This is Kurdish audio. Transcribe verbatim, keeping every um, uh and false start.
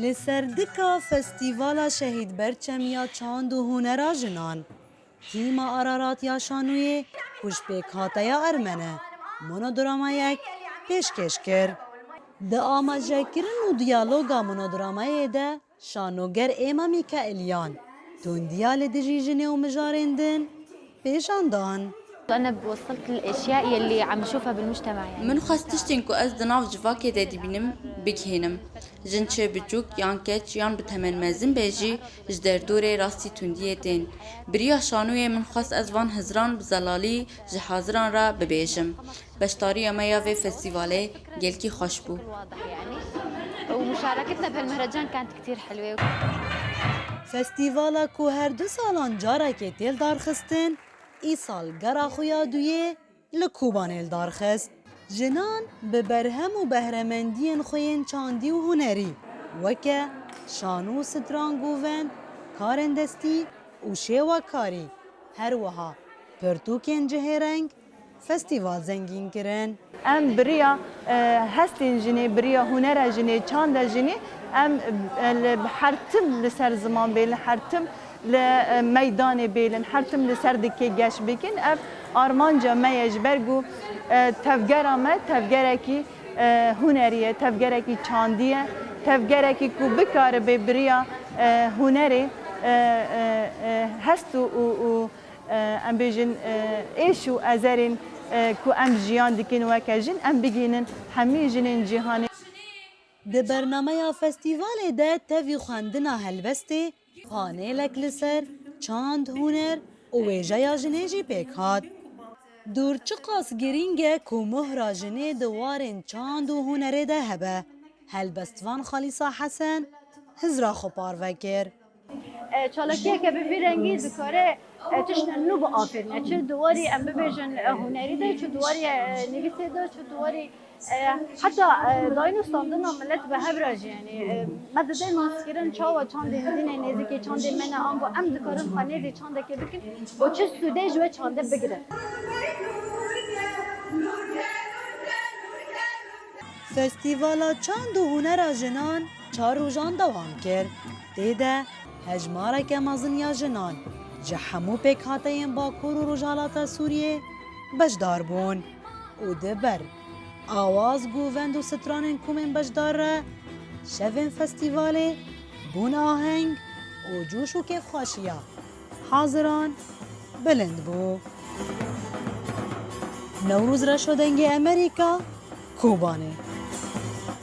Li ser dika Festîvala Şehîd Berçem ya Çand û Hunera Jinan, tîma Ararat ya Şanûyê ku ji pêkhateya Ermene monodramayek pêşkêş kir. Di amajekirin û diyaloga monodramayê de şanoger Êma Mîkaîlyan tundiya li dijî jinê û mijarên din pêşan dan. أنا وصلت الأشياء يلي عم شوفها بالمجتمع يعني. Min xwest tiştên ku ez di nav civakê de dibînim bigihînim. Jin çi biçûk yan keç yan bi temen mezin be jî ji derdorê rastî tundiyê tên. Bi riya şanoyê min xwest ez van hizran bi zelalî ji haziran re bibêjim. Beşdariya me ya vê festîvalê gelkî xweş bû. واضح يعني. ومشاركتنا بهالمهرجان كانت كتير حلوة. Festîvala ku her du salan carekê tê lidarxistin, îsal gera xwe ya duyê li Kobanê lidarxist. Jinan bi berhem û behremendiyên xwe yên çandî û hunerî weke şano û stran, govend, karên destî û şêwekarî, her wiha pirtûkên cihêreng festîval zengîn kirin. Em bi riya e, hestên jinê, bi riya hunera jinê, çanda jinê em e, li her tim li ser ziman bê, li her tim li e, meydanê bê, li her tim li ser dikê geş bikin. Ev armanca me ye ji ber ku e, tevgera me tevgerekî e, hunerî ye, tevgerekî çandî ye, tevgerekî ku bikaribe bi riya e, hunerê e, e, e, hest û, û, û e, em bêjin e, êş û ezerên e, ku em jiyan dikin weke jin, em bigihînin hemî jinên cîhanê. Di bernameya festîvalê de tevî xwendina helbestê, panelek li ser çand, huner û wêjeya jinê jî pêk hat. Dûr çiqas girîng e ku mohra jinê di warên çand û hunerê de hebe. Helbestvan Xalîsa Hesen hizra xwe parve kir. E, çalakiyeke bi vî rengî dikare e, tiştên nû biafirîne. Çi di warî em bibêjin e, hunerî de, çi di warî e, nivîsê de, çi di warî e, heta e, dayîn û standina milet bi hev re jî. Yanî e, me dide naskirin çawa çandên din ê nêzîkî çandên me ne, ango em dikarin xwe nêzî çandekê bikin û çi sûdê ji wê çandê bigirin. Festîvala Çand û Hunera Jinan çar rojan dewam kir. Tê de hejmareke mezin ya jinan ji hemû pêkhateyên Bakur û Rojhilata Sûriyê beşdar bûn û di ber awaz, govend û stranên komên beşdar re şevên festîvalê bûn aheng û coş û kêfxweşiya haziran bilind bû. Newroz Reşo, Dengê Emerîka, Kobanê.